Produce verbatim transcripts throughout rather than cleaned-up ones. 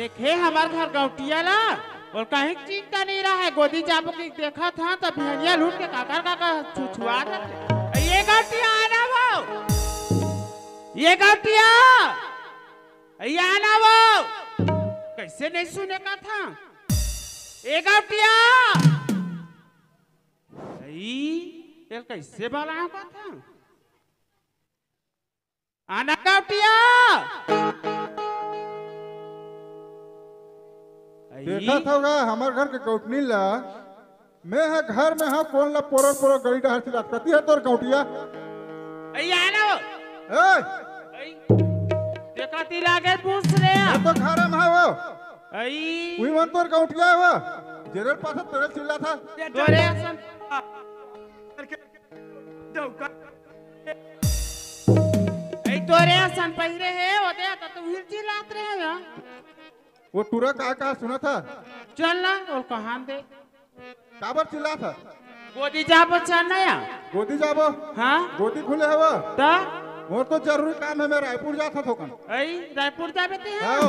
देखे हमर घर गौटिया ला, अउ कहीं चिंता नहीं रहा है। गोदी जाबो कि देखत हंव त बिहनिया लूट के काकर काकर छुछुआ देथे। ये गौटिया, आना वो, ये गौटिया, ये आना वो। कैसे नहीं सुने का था? ए गौटिया, अई, ये कैसे बलाओ का था? आना गौटिया। अई। देखत हव गा, हमर घर के गौटनी ला, मैं ह घर में हंव, कोन ला पोरर पोरर गली डहर चिल्लात, कती हे तोर गौटिया? अई, आना वो। ए! अई, देखा ती लागे पूछ रे। मैं तो घर में हंव। अई। उही मन तोर गौटिया हे वो, जेरे ल पाथस तेरे ल चिल्लात हे। तोरे असन। अई, तोरे असन पहिरे हे, ओ दे, त तू हिल चिल्लात रहे हो। वो टूरा का, का सुनत हे? चल ना, वो कहान दे। काबर चिल्लात हे? गोदी जाबो चल ना या। गोदी जाबो? हाँ। गोदी खुले हवय? त? मोर तो जरूरी काम हे, मैं रायपुर जात हंव थोकन। अई, रायपुर जाबे ते? हाँ।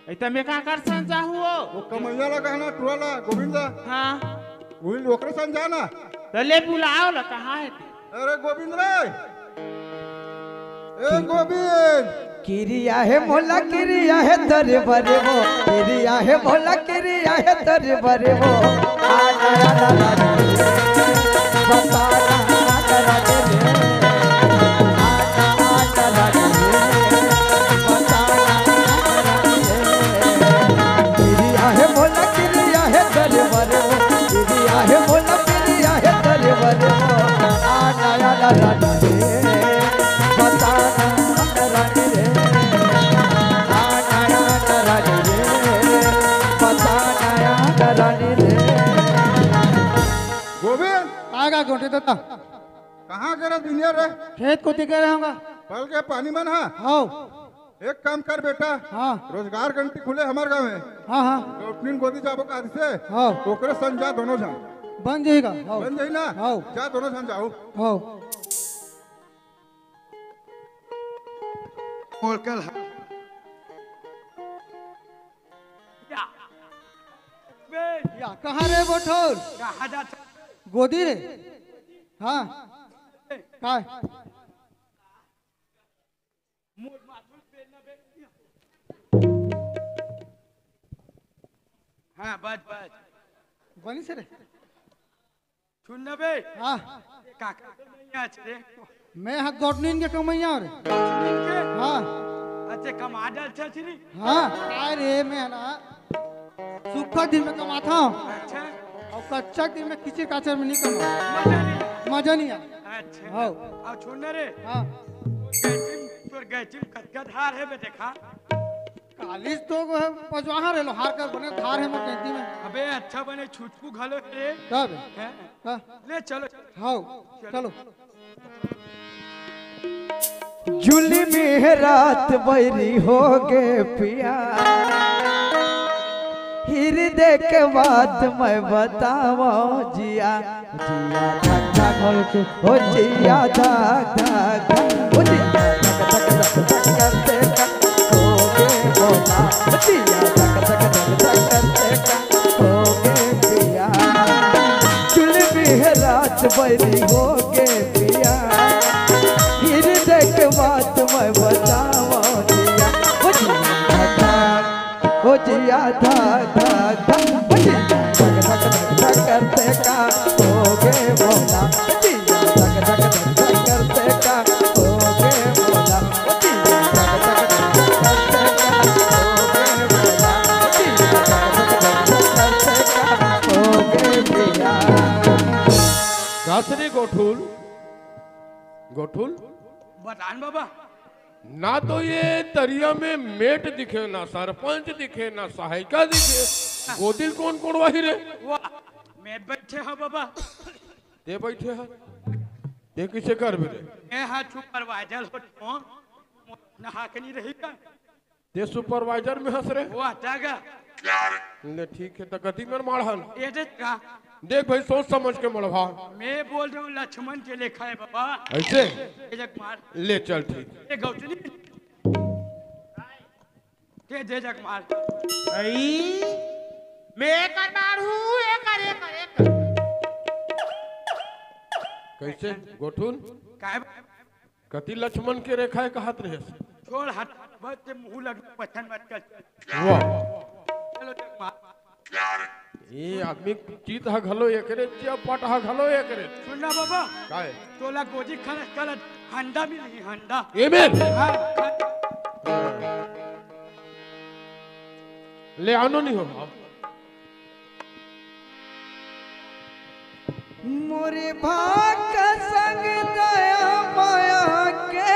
अई, त मैं काकर संग जाहूं वो? वो कमइया ला कहना, टूरा ला, गोविंद ला। हाँ। उही ओकरे संग जाना। त ले बुलाओ ला, कहाँ हे ते? अरे गोविंद रे, ए गोविंद। किरिया हे मोला, किरिया हे तोरे बरे वो, किरिया हे मोला, किरिया हे तोरे बरे वो। आ ना, आ ना, आ ना रे, बता ना, आ ना रे, आ ना, आ ना रे, बता ना, आ ना रे। किरिया हे मोला, किरिया हे तोरे बरे वो, किरिया हे मोला, किरिया हे तोरे बरे वो। आ ना, आ ना रे, बता ना, आ ना रे, आ ना, आ ना रे, बता ना, आ ना रे। गोविंद। आएगा गोटे दादा। कहाँ गे रहे दुनिया रे? खेत कोती गे रहे हंव गा। पल के पानी मन हा? हव। एक काम कर बेटा, हाँ। रोजगार गंटी खुले हमर गाँव में। हाँ, हाँ। गौटनीन गोदी जाबो कादिस हे, हाँ। ओकरे संग जा दोनों झन। बन जाही गा, हाँ। बन जाही ना? हाँ। जा दोनों झन जाओ। हाँ। मोर कल या। बे। या, कहाँ रे बोठोर? कहाँ जात? गोदी रे। हाँ। काय? हाँ, बस, बस। बनिस रे। सुन ना बे। हाँ। काकर कमइया हस रे? मैं ह गौटनीन के कमइया हंव रे। गौटनीन के? हाँ। अच्छा, कमा डालथस रे? हाँ। अरे, मैं ना सुक्खा दिन में कमाथंव। अच्छा। अउ कच्चा दिन में किचिर काचर में नहीं कमावंव। मजा नहीं। मजा नहीं आय। अच्छा। हाँ। अउ सुन ना रे। हाँ। गैंती म, तोर गैंती म कतका धार हे बे, देखा। कालिस तो वो हे, पजवाहा रे लोहार कर बने धार हे मोर गैंती में। अबे अच्छा बने छुटकू घलो रे। तब? हैं? हाँ। ले चलो। हाव, चलो। चलो। जुलमी हे रात बैरी होगे पिया, हिरदे के बात मैं बतावंव जिया। जिया धक धक, ओ जिया धक धक धक, ओ जिया धक धक धक धक करथे का, होगे मोला, ओ जिया धक धक धक धक करथे का, होगे पिया। जुलमी हे रात बैरी होगे पिया, हिरदे के बात मैं बतावंव जिया। ओ जिया धक धक, ओ जिया धक धक धक, ओ जिया धक धक धक धक करथे का, होगे मोला। ओ जिया धक धक धक धक करथे का, होगे मोला। ओ जिया धक धक धक धक करथे का, होगे मोला। ओ जिया धक धक धक धक करथे का, होगे पिया। का रे गोठुल, गोठुल। बतान बाबा। ना तो ये तरिया में मेट दिखे, ना सरपंच दिखे, ना सहायिका दिखे। गोदी ल कोन कोड़वाही रे? वाह, मैं बैठे हंव बाबा। ते बैठे हस? ते किसे करबे रे? मैं हा supervisor होथंव, नहा के नहीं रही का? ते supervisor में हस रे? वाह, टागा। ले ठीक हे, त कती मेर माढ़न। ए दे का? देख भाई, सोच समझ के मढ़वा। मैं बोल रहा हूँ, लक्ष्मण के लेखा है बाबा। ऐसे? ए जग मार। ले चल, ठीक। ए गौतमी। के दे जग मार। अई, मैं एकर मारहूँ, एकर, एकर, एकर। कैसे गोठुन? काय बा? कति लक्ष्मण के रेखा हे कहत रहेस? छोड़ हट, बस ते मुँह लग पछन मत कर। वाह। चलो देख मार। ये आदमी चित ह घलो एकरे, चिया पट ह घलो एकरे। सुन ना बाबा। काय? तोला गोजी खरच करत हंडा मिलही, हंडा। एमेर? हाँ, हाँ। ले आनो नहीं हो। मोरे भाग संग दया माया के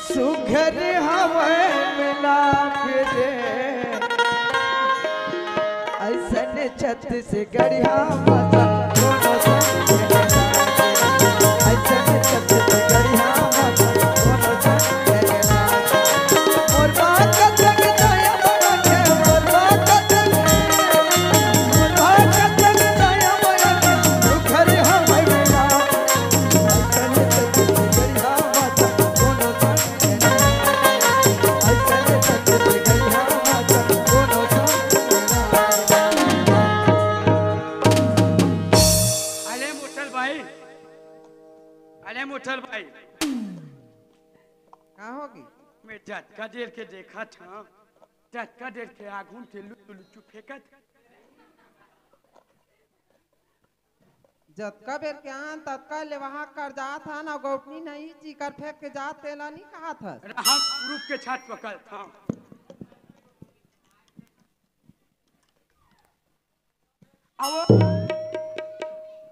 सुघर हवय मिलाप रे। अइसन छत्तीसगढ़िया मजा कोनो संग, अइसन छत्तीसगढ़िया मजा कोनो संग। अरे मोठल भाई, अरे मोठल भाई, का होगे? मैं जतका देर के देखत हंव, ततका देर के आघू म ते लुचू लुचू फेंकत। जतका बेर के आन, ततका ले वहां कर जात हन, अउ गौटनी नहीं चीकर फेंक के जात, तेला नहीं कहत हस। अरे हम रुक के छात पकड़त हंव। आओ।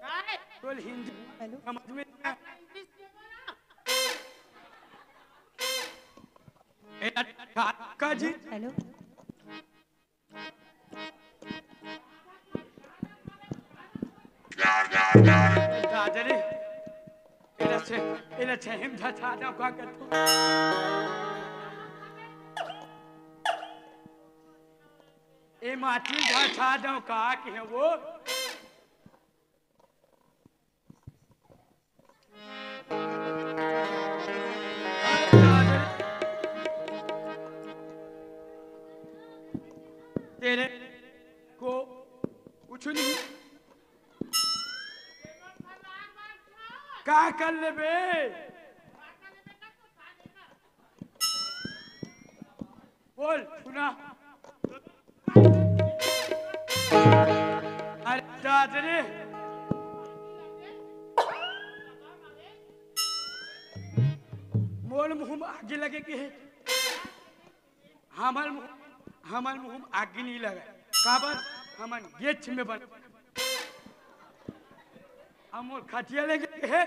काय? बोल हिंदी हेलो। समझ में नहीं आया। ए, का, का जी? हेलो। दादा रे, एला छे, एला छे हिम झछा दो का कर तू। ए माटी झछा दो का के हे वो? तेरे को कुछ नहीं। का कर लेबे? बोल, सुना। अरे दादा रे, मोर मुंह में आगी लगे के हे। हमर मुंह, हमर मुंह में आगी नहीं लगे। काबर? हमन गेच में बन। अब मोर खटिया लगे के हे।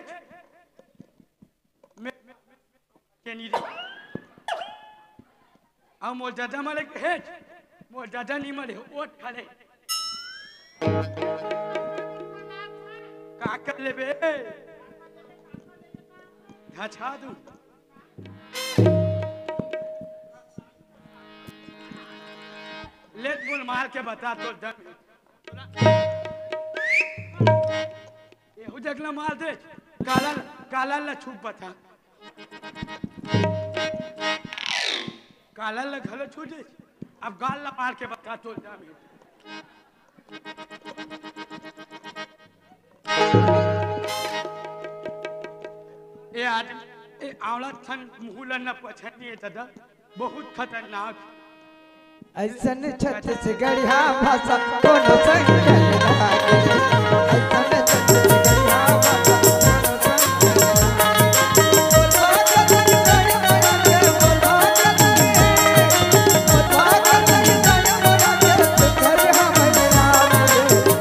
मैं, मैं, के नहीं रे। अउ मोर ददा मले के हे, मोर ददा नहीं मले, ओट खा ले। का कर लेबे? धछा दू। ले बोल मार के बता तोर दम। एहू जगला मार दे, काला, काला ला छुप बता। काला ला घलो छू दे। अब गाल ला मार के बता तो जामे। ए आदमी, ए आंवला थन मुहूला न पछनिए दादा, बहुत खतरनाक। अइसन छत्तीसगढ़िया भाषा कोनो संग नहीं लागे।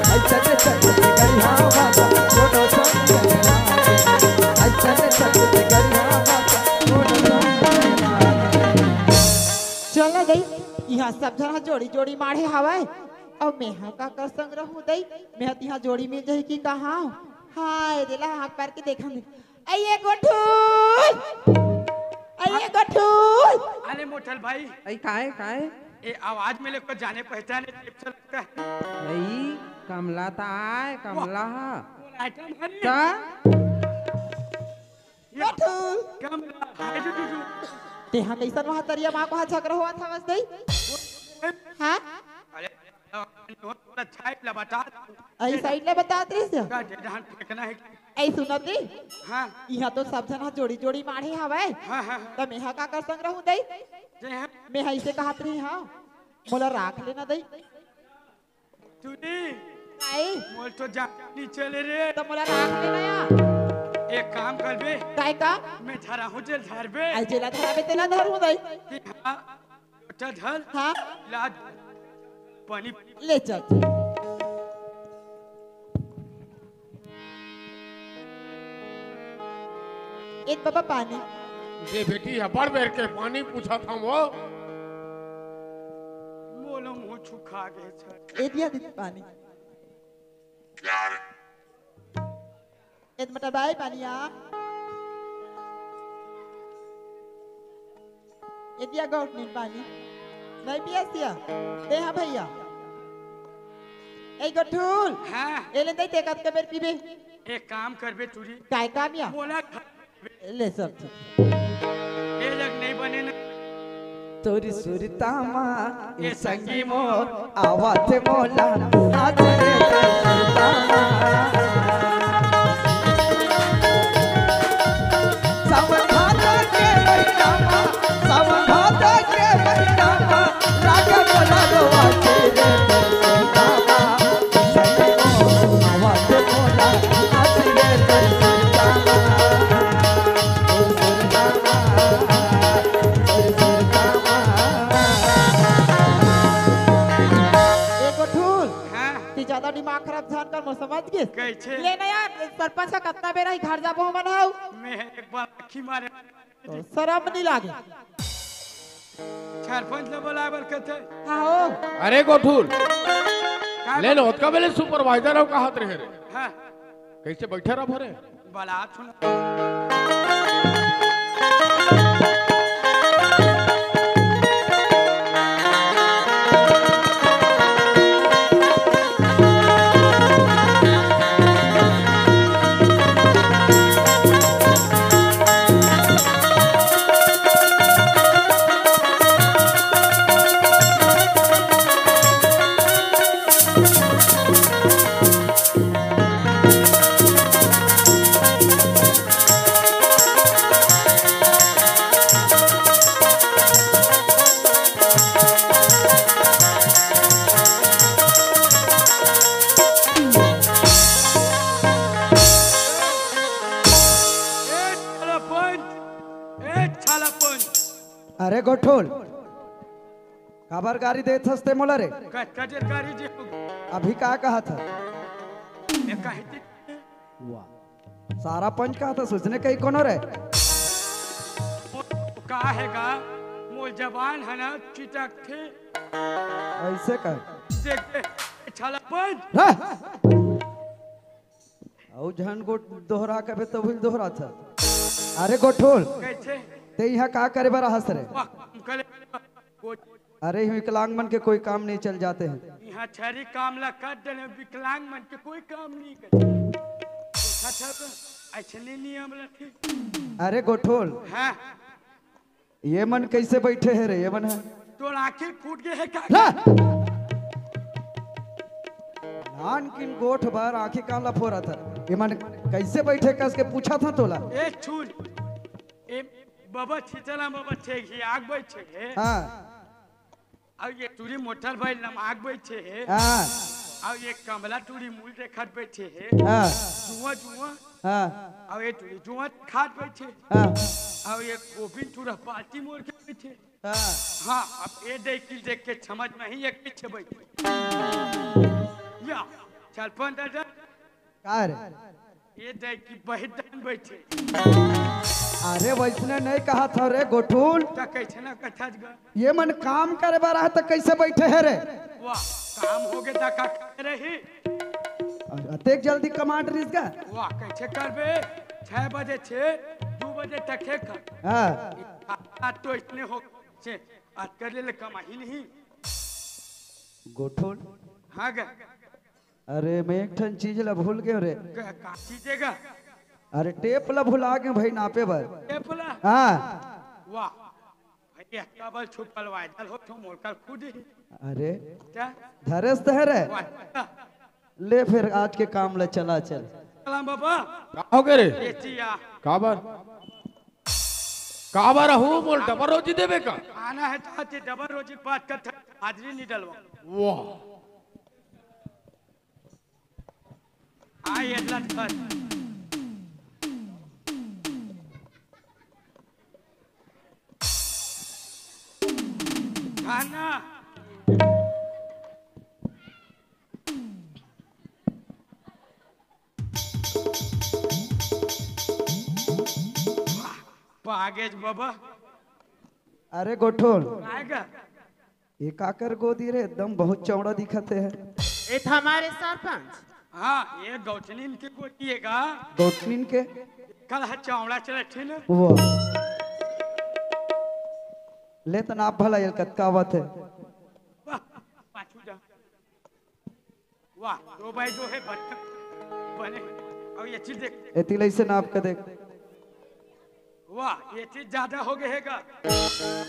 अइसन छत्तीसगढ़िया भाषा कोनो संग नहीं लागे। चल ना दई, इहाँ सब झन ह जोड़ी जोड़ी माढ़े हवय, अउ मेंहा काकर संग रहूं दई, मेंहा तिहाँ जोड़ी मिल जाही कि कहाँ? हाय, देला हाथ पार के देखन दे। अइये गोठुल! अइये गोठुल! अरे मोठल भाई। अई काय, काय? ए आवाज में ले को जाने पहचाने type से लगता है। अई कमला त आय, कमला ह। वो item है रे। त? ये ठुल। कम हाय जो जो जो। तेहा कइसन वहाँ तरिया मा को हा झगरा होवत हवस दई? हाँ? अरे, अच्छा है, ला बता। अई side ले बतात रहिस। का जे धान फेंकना है। अई सुनत दई? हाँ। इहाँ तो सब झन हा जोड़ी जोड़ी माढ़े हवय। हाँ, हाँ, हाँ। त मेहा काकर संग रहूं दई? जे है। मेहा इसे कहत रही हाँ। मोला राख लेना दई। टूरी। आई। मोर तो जान नी चले रे। त मोला राख लेना या। एक काम करबे। काय का? मैं धरा हूँ जेला धरबे। आई जेला धराबे तेला धरहूँ दई। कि हाँ, लोटा धर। हाँ। ला पानी। ले चल। ए बाबा पानी। दे बेटी, अब्बड़ बेर के पानी पूछत हंव वो। मोला मुंह सुखा गे सर। ए दिया दीदी पानी। ए मटा बाई पानी आ। ए दिया गौट नीन पानी। नहीं पिया सिया। दे हाँ भैया। ए गठुल। हाँ। ए ले दे ते कतका बेर पीबे। एक काम करबे टूरी। काय काम या? मोला घर ले सब ठीक। ए जग नहीं बने ना। तोरी सुरता मा ए संगी मोर आवत मोला आज रे तोरी सुरता मा। सावन भादो के महीना मा, सावन भादो के महीना मा, लागे मोला रोवा के रे तोरी सुरता मा। ए गठुल, हाँ। ते ज्यादा दिमाग खराब झन कर, मोर समझ गे? कइसे? ले ना यार, सरपंच का कतना बेरा ही घर जाबो हमन हव। मैं एक बार आँखी मारे तो शरम नहीं लागे। सरपंच ल बोलाए बर कथे। हाँ हो। अरे गोठुल, का ले लो, ओतका बेले supervisor अउ कहत रहे रे। हाँ। कइसे बइठे रह भरे? बला सुन। ए छाला पंच, ए छाला पंच। अरे गोठोल, काबर गारी देत हस ते मोला रे? क-, कजर गारी जी हो। अभी का कहत ह? मैं कहे थे। वाह, सारा पंच कहत ह, सोचने कहीं कोनो रे? का हे गा? मोर जबान है ना, चिटक थे। ऐसे कह। देख, देख, छाला पंच। हाँ। अउ झन गोठ दोहरा कबे तो भूल दोहरा था। अरे गोठोल, कैसे? ते यहाँ का करे बर आहस रे? वाह, हम कले गोठ। अरे, विकलांग मन के कोई काम नहीं चल जाते हैं। यहाँ छरी काम ला कर देने, विकलांग मन के कोई काम नहीं करे। देखा था तो, ऐसे नहीं नियम रखे। अरे गोठोल। हाँ। ये मन कैसे बैठे हे रे, ये मन है? तोर आँखी फूट गे हे का? ला! नानकिन गोठ बर आँखी कान ला फोरत हे। ये मन कैसे बैठे कस के पूछा था तोला? ए छुन, ए बाबा छितला बाबा छे ही आग बैठे हे। हाँ। अउ ये टूरी मोटर बाई लमाग बैठे हे। हाँ। अउ ये कमला टूरी मूल देखत बैठे हे। हाँ। जुआ, जुआ। हाँ। अउ ये टूरी जुआ खात बैठे। हाँ। अउ ये गोविंद टूरा पार्टी मोर के बैठे। हाँ। हाँ, अब ये देख के, देख के समझ में ही एक पीछे बैठे। या, चल पन दादा। का रे? ये देख की बहिदान बैठे। अरे वैसने नहीं कहत हव रे गोठुल। त कैसे ना कथा गा? ये मन काम करे बर आहे त कैसे बैठे हे रे? वाह, काम होगे त का करे रही? अतेक जल्दी कमांड रिस गा? वाह, कैसे करबे? छह बजे छे, दू बजे तक हे कर। हाँ। आज तो इसने हो छे, आज कर ले, ले कमाही नहीं। गोठुल। हाँ गा। अरे, मैं एक ठन चीज ला भूल गेंव रे। क-, का चीज हे गा? अरे टेप ला भुला गे भाई नापे बर। टेप ला? हाँ। वाह। भाई, एतका बल छुपल वायदल हो तो मोर कर खुद ही। अरे। क्या? धरेस त है रे। वाह। ले फिर आज के काम ला चला चल। सलाम बाबा। का हो गे रे? ये चिया। काबर? काबर हूँ बोल डबल रोजी देबे का? आना है तो आते डबल रोजी बात कर हाजिरी नहीं डलवा। वाह। आ, ये लटकन। खाना। पागेज बाबा। अरे गोठुन। आएगा। ये काकर गोदी रे, एकदम बहुत चौड़ा दिखत है। ये तो हमारे सरपंच। हाँ, ये गौठनिन के गोदी है का? गौठनिन के? कल हा चौड़ा चलत है ना? वो। ले त नाप भला ये कतका आवत है। वाह, पाछू जा। वाह, दो बाई दो है, बने, बने। और ये चीज देख। एती ले इसे नाप के देख। वाह, ये चीज ज्यादा हो गए है का?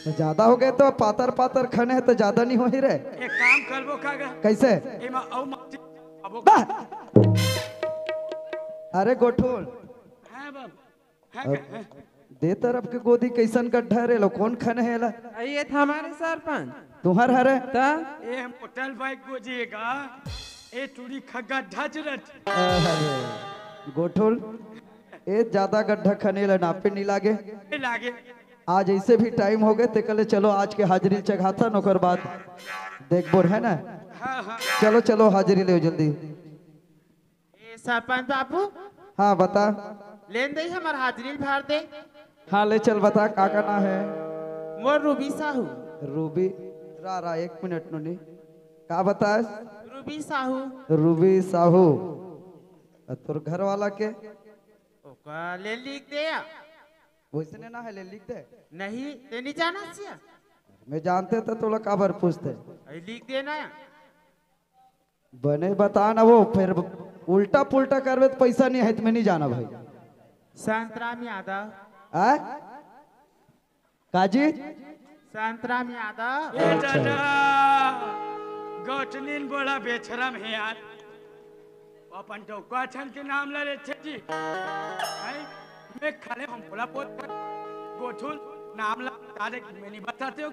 तो ज्यादा हो गए तो पातर पातर खने है तो ज्यादा नहीं हो ही रे। एक काम करबो का गा? कैसे? एमा अउ माटी अबो बा! अरे गोठुन। हाँ बाबू। हाँ अब का? दे तरफ के गोदी कैसन गड्ढा रे लो, कौन खने है ला? ये था हमारे सरपंच। तुम्हार हरे? ता? ये मोटर बाइक गोदी है का? ये टूरी खग्गा ढाचरत। अरे, गोठुन। ए ज्यादा गड्ढा खने ला नापे नहीं लागे। नहीं लागे। आज ऐसे भी टाइम हो गए, ते कले चलो आज के हाजिरी चघाथन, ओकर बाद देखबो है ना। हाँ, हाँ। चलो, चलो, हाजिरी ले जल्दी। ए, सरपंच बाबू। हाँ, बता। लेन दे, हमर हाजिरी भर दे। हाँ, ले चल, बता, का करना है? मोर रूबी साहू। रूबी, रा, रा, एक मिनट नोनी। का बतास? रूबी साहू। रूबी साहू। अ, तोर घर वाला के? ओका ले लिख दे या। वैसने ना है, ले लिख दे। नहीं, ते नहीं जाना सिया। मैं जानते तो तोला काबर पूछते। अरे लिख देना या। बने बता ना वो, फिर उल्टा पुल्टा करबे तो पैसा नहीं है, तो मैं नहीं जाना भाई। शांतराम यादव। आ? काजी? शांतराम यादव। ए अच्छा। दादा, गौटनिन बड़ा बेछरम है यार। अपन डौका छन के नाम ला लेथे जी। हैं? मैं खाले हम बोला बोल गोठुन नाम ला बता दे कि मैं नहीं बताते हो।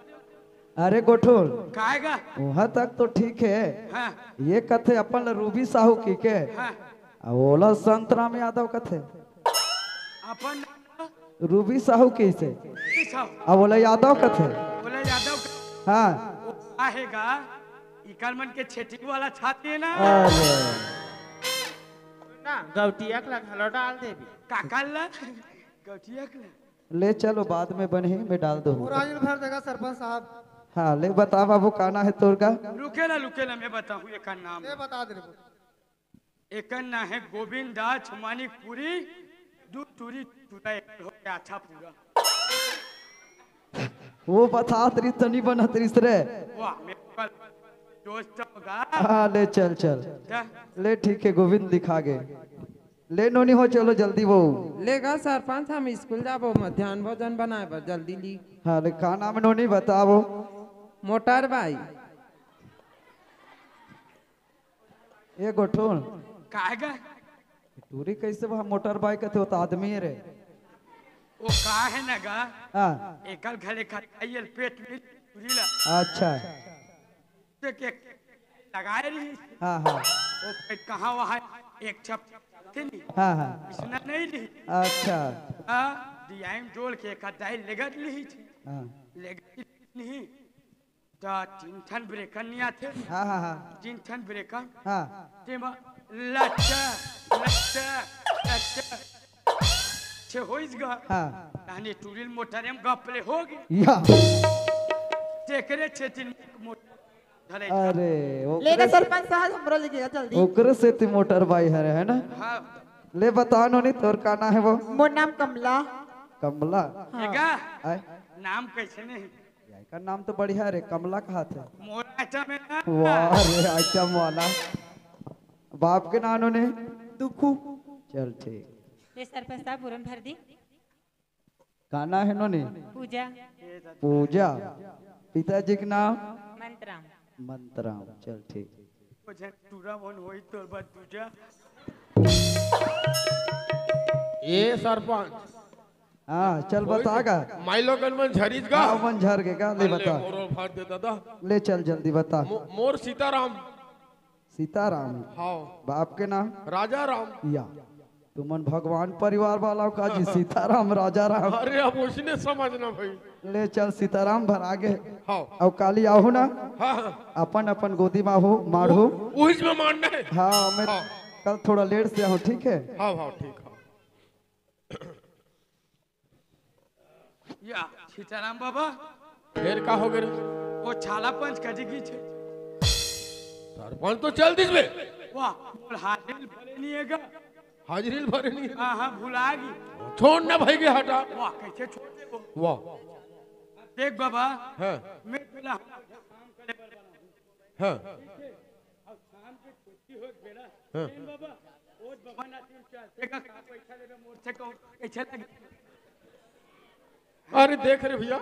अरे गोठुन, काय गा? वहाँ तक तो ठीक है। हाँ। ये कथे अपन ला रूबी साहू की के? हाँ। आ ओला संतराम यादव कथे। अपन रूबी साहू कइसे? रूबी साहू। अब ओला यादव कथे। बोला यादव का? हाँ। वो आहे गा, इकर मन के छेटिंग वाला छाती है ना। अरे। ना, गौटिया के ला घलो डाल देबे। काकर ला? गौटिया के ला। ले चलो, बाद में बनही, मैं डाल दूँ। मोराइल भर देगा सरपंच साहब। हाँ, ले बता बाबू, का ना है तोर का? रुके ना, रुके ना, मैं बताहूँ एकर नाम। ले बता दे रे। एकर ना है गोविंद दास मानिकपुरी, दू टूरी टूरा एकर हो गया अच्छा पूरा। वो बतात रही तनी बनत रही रे। वाह, मेरे कल दोस्त होगा। हाँ, ले चल, चल। क्या? ले ठीक है, गोविंद लिखा गे। ले नोनी हो, चलो जल्दी वो। ले गा सरपंच, हम स्कूल जाबो, मध्यान्ह भोजन बनाए बर जल्दी ली। हाँ, ले का नाम नोनी बताओ। मोटर बाई। ए गोठुन। काय गा? टूरी कैसे वहाँ मोटर बाई कथे, वो तो आदमी है रे। वो का है ना गा? हाँ। एकल घले खटाई पेट में टूरी ला। अच्छा। देख, एक लगाए रही। हाँ, हाँ। वो कहाँ वहाँ एक छप थे नहीं। हाँ, हाँ। इसने नहीं ली। अच्छा। हाँ, डिजाइन जोड़ के एक आध दाई लेगत ली थी। हाँ। लेगत नहीं। तो तीन ठन ब्रेकर नहीं आते। हाँ, हाँ, हाँ। तीन ठन ब्रेकर। हाँ। तेमा लच्चा, लच्चा, लच्चा। छे होइस गा। हाँ। ताने टूरिल मोटर एम गपले हो गए। या। तेकरे छे तीन मोटर धरे। अरे, ले ना ओकरे से सरपंच साहब, हमरो ले गया जल्दी। ओकरे से ती मोटर बाई हरे, है ना? हाँ। ले बता नोनी, तोर का नाम है वो? मोर नाम कमला। कमला? हाँ। एका? आय? नाम कैसे नहीं? यार, का नाम तो बढ़िया रे, कमला कहा थे। मोर आइटम है ना? वाह रे, आइटम वाला। बाप के नाम नोनी? दुखू। चल ठीक। ये सरपंच साहब, पूरन भर दी। का नाम हे नोनी? पूजा। पूजा। पिताजी के नाम? मंतराम। मंतराम, चल ठीक। वो झन टूरा मन होई तोर बाद पूजा। ए सरपंच। हाँ, चल बता गा। माई लोगन मन झरिस गा। हाँ, मन झर गे गा, ले अरे बता। मोरो भाग दे दादा। ले चल जल्दी बता। मो-, मोर सीताराम। सीताराम। हाँ। बाप के नाम? राजा राम। या, तुमन भगवान परिवार वाला हो का जी? सीताराम, राजा राम। अरे, अब उसने समझना भाई। ले चल, सीताराम भर आगे। हाँ। अउ काली आहू ना, हाँ, हाँ। अपन अपन गोदी मा हो, माढ़ो। उ-, उहिच में माढ़ना हे। हाँ, मैं हाँ। कल थोड़ा लेट से आहूँ, ठीक हे? हाँ, हाँ, ठीक हे। या, सीताराम बाबा। फेर का हो गे रे? वो छाला पंच कजी गिस हे। सरपंच तो चल दिस बे। वाह, मोर हाजिरी भरे नइ हे गा। हाजिरी भरे नइ हे। हाँ, हाँ, भुला गिस। छोड़ ना भाई के हटा। वाह, कइसे छोड़ देबो? वाह। देख बाबा, हाँ। मैं तोला काम करे बर बनाहूँ। हाँ। अब शाम के छुट्टी हो बेरा। हाँ। ए बाबा, ओ बाबा ना तीन चार, तेका का पैसा लेबे मोर से कहूँ, कैसे लगे? अरे देख रे भैया,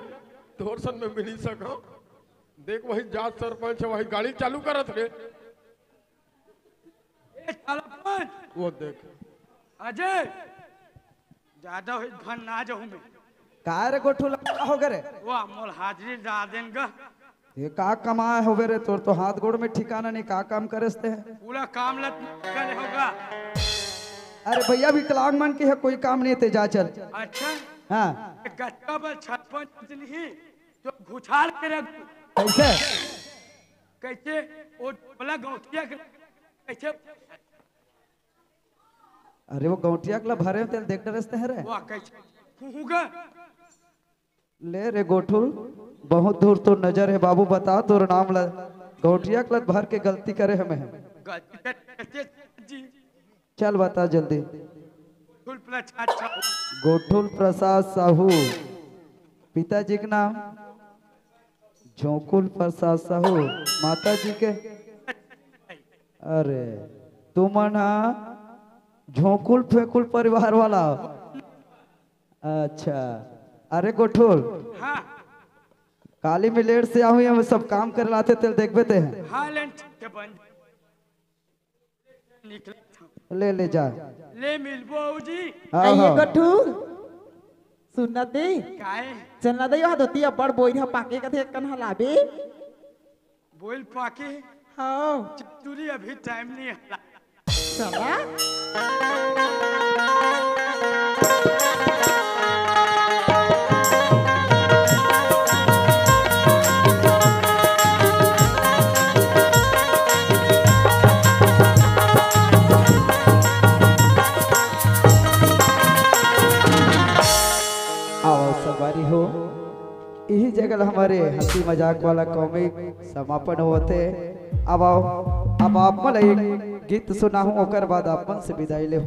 तोर सन में मिली सका। देख वही जात सरपंच हे, वही गाड़ी चालू करत रे। ए साला पंच। वो देख। अजय, ज्यादा होई भन ना जाहूँ मैं। का रे गोठू लंबा हो गे रे? वाह, मोर हाजिरी ला देन गा। ये का कमाए होबे रे, तोर तो हाथ गोड़ में ठिकाना नहीं, का काम करेस ते? पूरा काम लत करे होगा। अरे भैया, विकलांग मन के हे, कोई काम नहीं, ते जा चल। अच्छा। हाँ। गट्टा पर छप्पन नहीं, तो घुछाल के रख। कैसे? कैसे? वो बोला गौटिया के कैसे? अरे वो गौटिया के ला भरे तेल देख डरेस ते हे रे। वाह, कैसे? फूहूगा। ले रे गोठू, बहुत दूर तोर नजर हे बाबू, बता तोर नाम ला। गौटिया के ला भर के गलती करे हमें। गलती कर-, कैसे जी? चल बता जल्दी। गोठुल प्रसाद साहू। गोठुल प्रसाद साहू। पिताजी के नाम? झोंकुल प्रसाद साहू। माता जी के? अरे, तुमन हा झोंकुल फेंकुल परिवार वाला हो। अच्छा, अरे गोठुल। हाँ। काली में लेट से आहूँ, ये सब काम करे लाते, तेल देखबे ते हैं। हाँ, लेन ठीक है, बन। निकलत हूँ। ले, ले जा। ले मिलबो जी। हाँ, आइए हाँ। गोठुल, सुनना दे। काहे? चलना दे, यो धोती अब्बड़ बोइर हा पाके कथे, एक कन हलाबे। बोइर पाके? हाँ। चतुरी अभी टाइम नहीं हला। चला। आओ संगवारी हो, इही जगह हमर हंसी मजाक वाला कॉमेडी समापन होथे। अब आओ, अब आप मन ला एक गीत सुनाहूं, ओकर बाद आप मन से विदाई ले।